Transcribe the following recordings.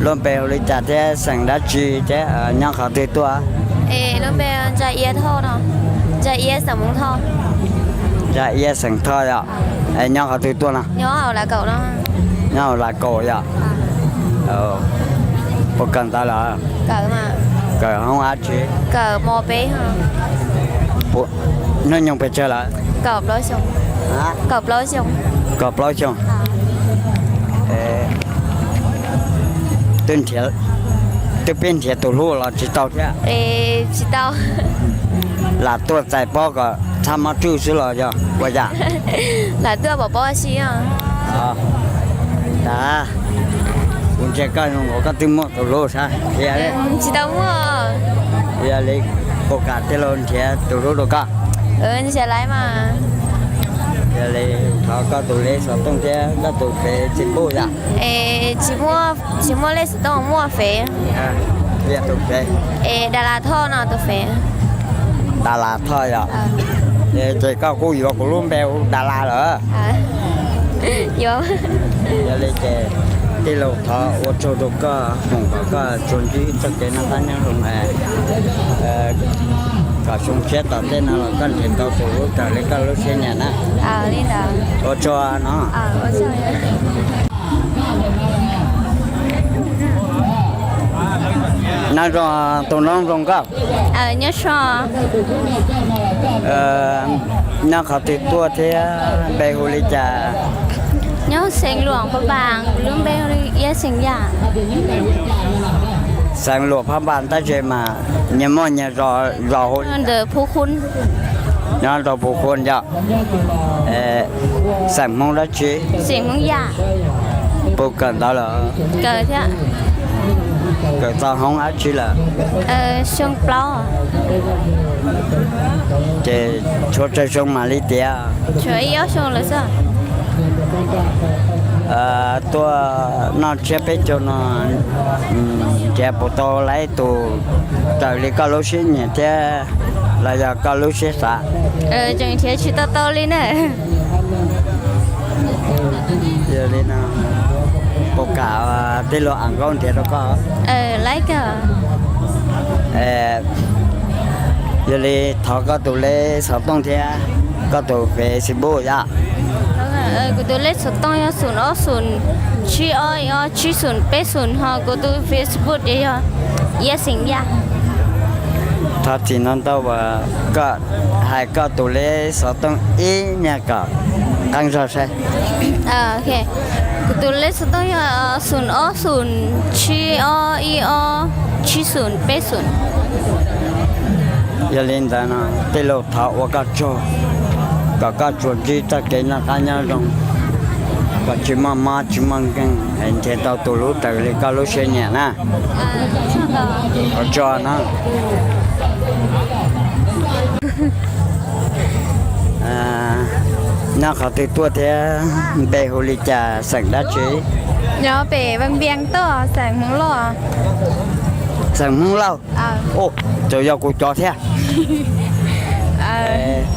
Lub npe hu li cas thiab xeem dab tsi thiab nyob qhov twg tuaj? Ntsa Iab, xeem Thoj yom. Es nyob qhov twg tuaj no? Nyob hauv Las Kaum yom. Puas kawm ntawv lawm? Kawm hoob dab tsi? Hnub nyoog pes tsawg lawm? Kaum plaub xyoo. Twb pib nrhiav tus hlub los tsis tau thiab? Lam tuaj txais pob kom txhab mob tswj xwb los yog ua cas? Lam tuaj pom pob si. Kuv ntsia koj zoo nkaus koj twb muaj tus hlub sab qhia. Yog li puas kam tij laug nrhiav tus hlub rau koj? Yog li thov koj tus lej xov tooj thiab koj tus Facebook yom. Tsis muaj lej xov tooj, muaj Face. Yog tus Face. Es Das Las Thoj no tus Face. Das Las Thoj yom. Ces koj kuj yuav kuv lub npe hu Das Las lawm. Yog li ces tij laug thov ua tsaug rau koj, foom kom koj tsuas ntsib txoj kev noj qab nyob zoo, kom xyoo tshiab tom ntej no los koj nrhiav tau tus hlub raws li koj lub siab nyiam na. Ua tsaug no. Nyob zoo tus noob zoo nkauj. Nyob qhov twg tuaj thiab npe hu li cas? Nyob xeev Luam Phab Npas, kuv lub npe hu li Iab Xeem Yaj. Xeev Luam Phab Npas tab sis mas nyias muaj nyias zos, zos hu li cas? Nyob rau Phu Khun yom. Xeem Hmoob dab tsi? Puas kawm ntawv lawm? Kawm txog hoob dab tsi lawm? Ces tshuav tsawg xyoo mam li tiav? Tuaj noj tsiab peb caug no, nrhiav puas tau lawm ib tus raws li koj lub siab nyiam thiab los yog koj lub siab xav? Tseem nrhiav tsis tau tau li na. Yog li no, puas kam tij laug Am Nkaub nrhiav rau koj? Yog li thov koj tus lej xov tooj thiab koj tus Facebook yom. Kuv tus lej xov tooj yog xoom ob xoom tsib ob ib ob tsib xoom peb xoom, ho kuv tus Facebook ces yog Iab Xeem Yaj. Thov txim ntau ntau uas koj hais koj tus lej xov tooj ib nyuag kom qeeb zog saib. Kuv tus lej xov tooj yog xoom ob xoom tsib ob ib ob tsib xoom peb xoom. Yog li ntawd no tij laug thov ua koj tsaug, kom koj tsuas ntsib txoj kev noj qab nyob zoo, kom tsis muaj mob tsis muaj nkeeg, nrhiav tau tus hlub raws li koj lub siab nyiam na. Ua tsaug no. Nyob qhov twg tuaj thiab npe hu li cas xeem dab tsi? Nyob pem Vaj Viaj tuaj, xeem Hmoob Lauj. Xeem Hmoob Lauj. Tsuas yog kuv cov thiab.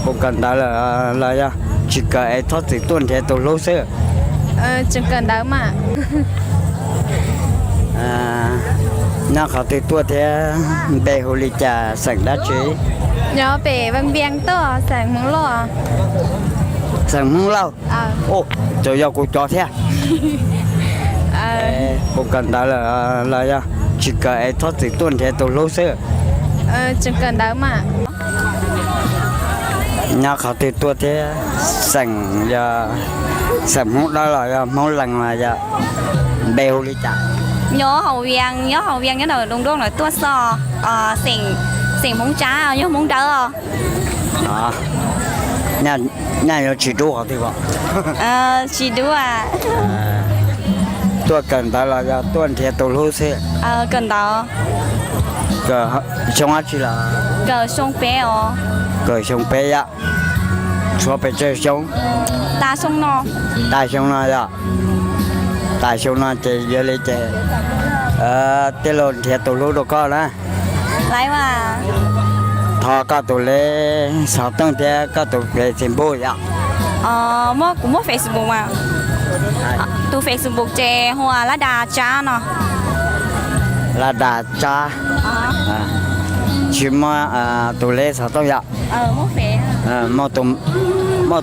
Puas kawm ntawv lawm los yog tsis kawm es txhob txwm tuaj nrhiav tus hlub xwb? Nyob qhov twg tuaj thiab npe hu li cas xeem dab tsi? Nyob pem Vaj Viaj tuaj, xeem Hmoob Lauj. Xeem Hmoob Lauj. Tsuas yog kuv cov thiab. Puas kawm ntawv lawm los yog tsis kawm es txhob txwm tuaj nrhiav tus hlub xwb? Nyob qhov twg tuaj thiab xeem, yog xeem Hmoob Dawb los yog Hmoob Lees los yog npe hu li cas? Nyob hauv Vias, nyob hauv Vias nyob ntawm Loos Dooj lawm tuaj xwb. Xeem Hmoob Tsab, yog Hmoob Dawb. Nyaj yuav tsis dub qhov twg os? Tsis dub. Tuaj kawm ntawv los yog tuaj nrhiav tus hlub xwb? Kawm ntawv. Kawm xyoo dab tsi lawm? Kawm xyoo peb os. Kawm xyoo peb yom. Tshuav pes tsawg xyoo? Tas xyoo no. Tas xyoo no yom. Tas xyoo no ces yog li ces tij laug nrhiav tus hlub rau koj na. Thov koj tus lej xov tooj thiab koj tus Facebook yom. Kuv muaj Facebook mas. Tus Facebook ces hu ua Laj Das Tsab no. Las Das Tsab, tsis muaj tus leb xov tooj yom. Muaj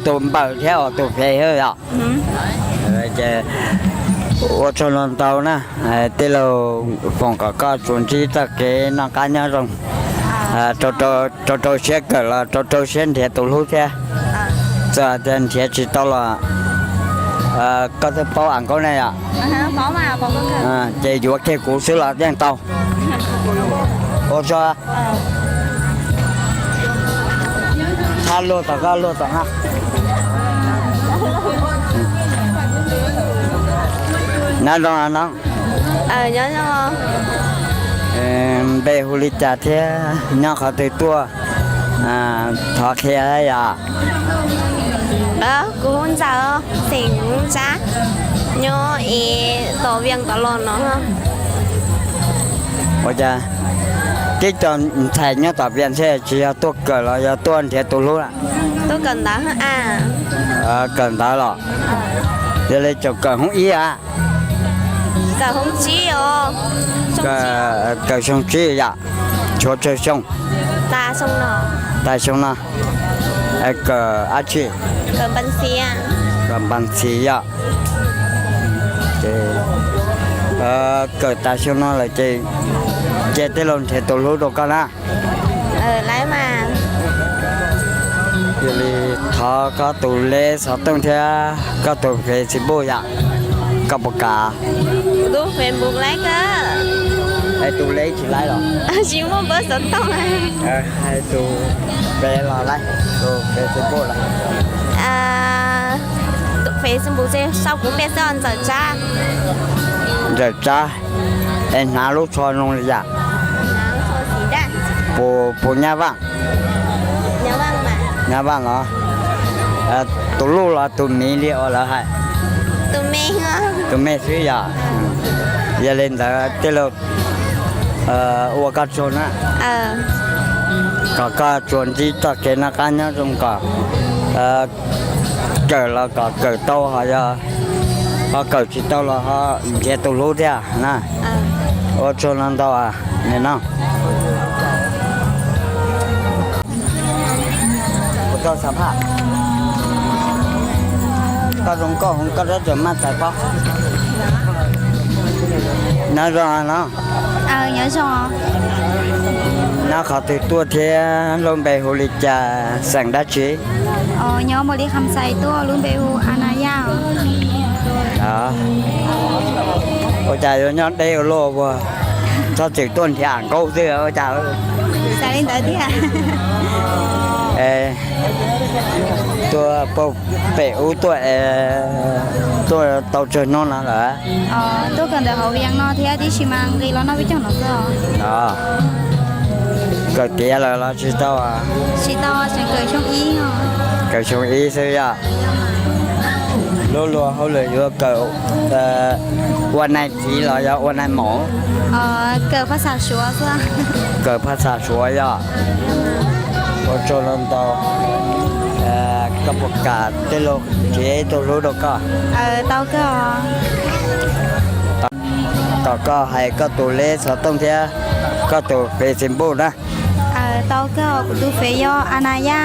tus npawm thiab tus fej yom. Ces ua tsaug ntau ntau na, tij laug, foom kom koj tsuas ntsib txoj kev noj qab nyob zoo, rau rau siab kawm los rau rau siab nrhiav tus hlub thiab. Txawm tias nrhiav tsis tau los koj twb paub Am Nkaub ne yom. Ces yuav kiag kuv xwb los yeej tau. Ua tsaug. Thab luag tom koj luag tom no. Nyob zoo no. Npe hu li cas thiab nyob qhov twg tuaj? Thov qhia yom. Kuv hu Ntxawm, xeem Tsab, nyob es tom Vias tom los no. Ua cas tib co ntxhais nyob tom Vias thiab tsis yog tuaj kawm los yog tuaj nrhiav tus hlub lawm? Tuaj kawm ntawv. Kawm ntawv los? Yog li tseem kawm hoob ib a? Kawm hoob tsib os. Kawm xyoo tsib yom? Tshuav tsawg xyoo? Tas xyoo no. Kawm dab tsi? Kawm npas ntxhiv yom. Kawm tas xyoo no lawm ces cia tij laug nrhiav tus hlub rau koj na. Yog li thov koj tus leb xov tooj thiab koj tus Facebook yom, koj puas kam? Kuv tus Facebook laib kawg. Es tus leb tsis laib los? Tsis muaj npawb xov tooj. Hais tus Facebook los laib, tus Facebook los? Tus Facebook ces sau kuv npe xwb, Ntxawm Tsab. Ntxawm Tsab, es hnav lub tsho zoo li cas? Puas nyab Vaj? Nyab Vaj los? Tus luj los tus miv li uas lawv hais? Tus me xwb yom. Yog li ntawd tij laug ua koj tsaug na, kom koj tsuas ntsib txoj kev noj qab nyob zoo, kom kawm los kom kawm tau, ho yog ho kawm tsis tau los ho nrhiav tus hlub thiab na. Ua tsaug ntau ntau no. Koj zoo nkauj, koj tab tseem maj txais pob. Nyob zoo no. Nyob qhov twg tuaj thiab lub npe hu li cas, xeem dab tsi? Nyob Npaus Lis Kham Xais tuaj, lub npe hu Anaya. Ua cas yuav nyob deb ua luaj ua, txhob txwm tuaj nrhiav Am Nkaub xwb ua cas? Xav li ntawd tiag. Tuaj pem ub tuaj, tuaj tau tsawg hnub no lawm? Tuaj kawm ntawv hauv Vias no thiab, tiam sis mas nqis los noj peb caug no xwb. Kawm tiav lawm los tsis tau? Tsis tau, tseem kawm xyoo ib. Kawm xyoo ib xwb yog? Lub luag hauj lwm yuav kawm ua nais tsiv los yog ua nais maum? Kawm phaj xas Suav xwb. Kawm phaj xas Suav yog? Ua tsaug ntau ntau. Koj puas kam tij laug nrhiav ib tug hlub rau koj? Tau kawg. Kom koj hais koj tus leb xov tooj thiab koj tus Facebook na. Tau kawg, kuv tus Face yog Anaya,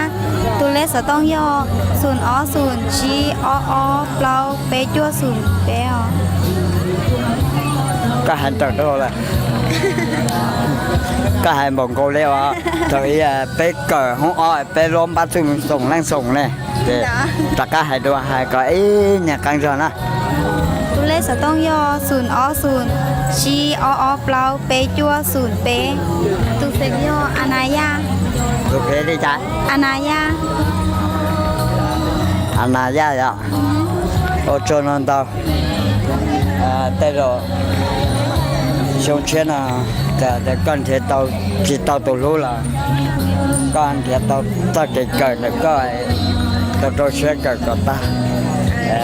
tus leb xov tooj yog xoom ob xoom tsib ob ob plaub peb cuaj xoom peb os. Koj hais nrawm dhau lawm. Koj hais npaum nkaus li os, thaum ub peb kawm hoob ob peb luab npab txuj xoom leej xoom ne. Ces rov qab hais dua hais kom ib nyuag qee zog na. Tus leb xov tooj yog xoom ob xoom tsib ob ob plaub peb cuaj xoom peb. Tus Face yog Anaya. Tus Face li cas? Anaya. Anaya yom. Ua tsaug ntau ntau. Tej zaum xyoo tshiab no, txawm tias koj nrhiav tsis tau tus hlub los koj nrhiav tau txoj kev kawm ntawm koj, tau rau siab kawm kom tag.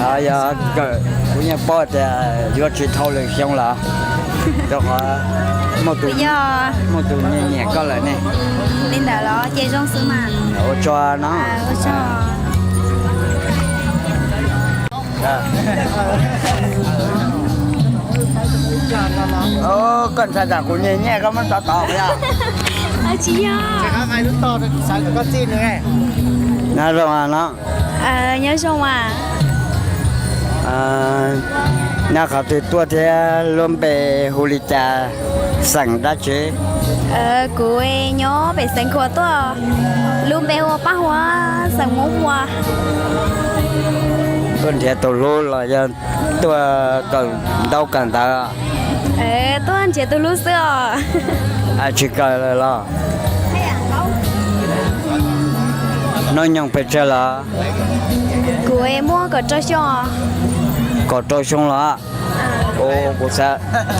Ho yog kawm, kuv yeej paub tias yuav tsis dhau lwm xyoo lawm, rau qhov muaj tus nyiam nyiam koj lawm ne. Li ntawd los ces zoo xwb mas. Ua tsaug no. Koj ntshai tsam kuv nyiag nyiaj koj muab tso tod yog? Tsis yog. Nyob zoo no. Nyob zoo mas. Nyob qhov twg tuaj thiab lub npe hu li cas, xeem dab tsi? Kuv nyob pem Xeev Khuam tuaj, lub npe hu ua Paj Huab, xeem Hmoob Hua. Tuaj nrhiav tus hlub los yog tuaj kawm ntaub kawm ntawv? Tuaj nrhiav tus hlub xwb os. Tsis kawm lawm los? Hnub nyoog pes tsawg los? Kuv muaj kaum rau xyoo. Kaum rau xyoo los? Kuv,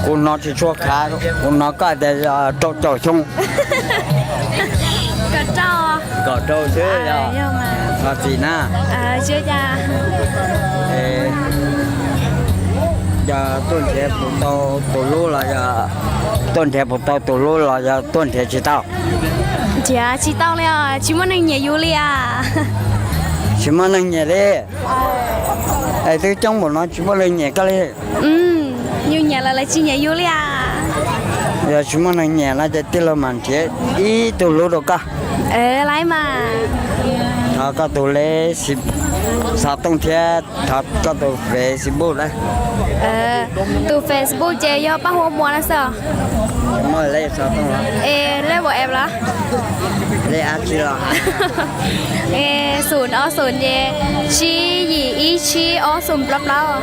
kuv hnov tsis tshua khav, kuv hnov koj tias rau caum xyoo. Kaum rau. Kaum rau xwb yog? Thov txim na. Yog tuaj nrhiav puas tau tus hlub los yog, tuaj nrhiav puas tau tus hlub los yog tuaj nrhiav tsis tau? Nrhiav tsis tau li os, tsis muaj neeg nyiam yus li as. Tsis muaj neeg nyiam li? Es twb coob npaum no tsis muaj neeg nyiam koj li. Yus nyiam lawv, lawv tsis nyiam yus li as. Yog tsis muaj neeg nyiam no ces tij laug mam nrhiav ib tug hlub rau koj. Laib mas. Thov koj tus lej xov tooj thiab thov koj tus Facebook na. Tus Facebook ces yog Paj Huab Muas no xwb. Muaj lej xov tooj los? Es lej WhatsApp los? Lej ab tsi los? Xum ob xum ces tsib yim ib tsib ob xum plaub plaub.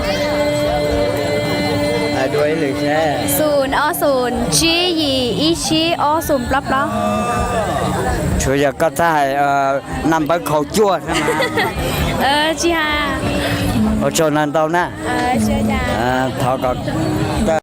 Hais dua ib lwm seb. Xum ob xum tsib yim ib tsib ob xum plaub plaub. Tsuas yog koj txhaj hais naj npawb khau cuaj xwb mas. Tsis hais. Ua tsaug ntau ntau na. Thov kom koj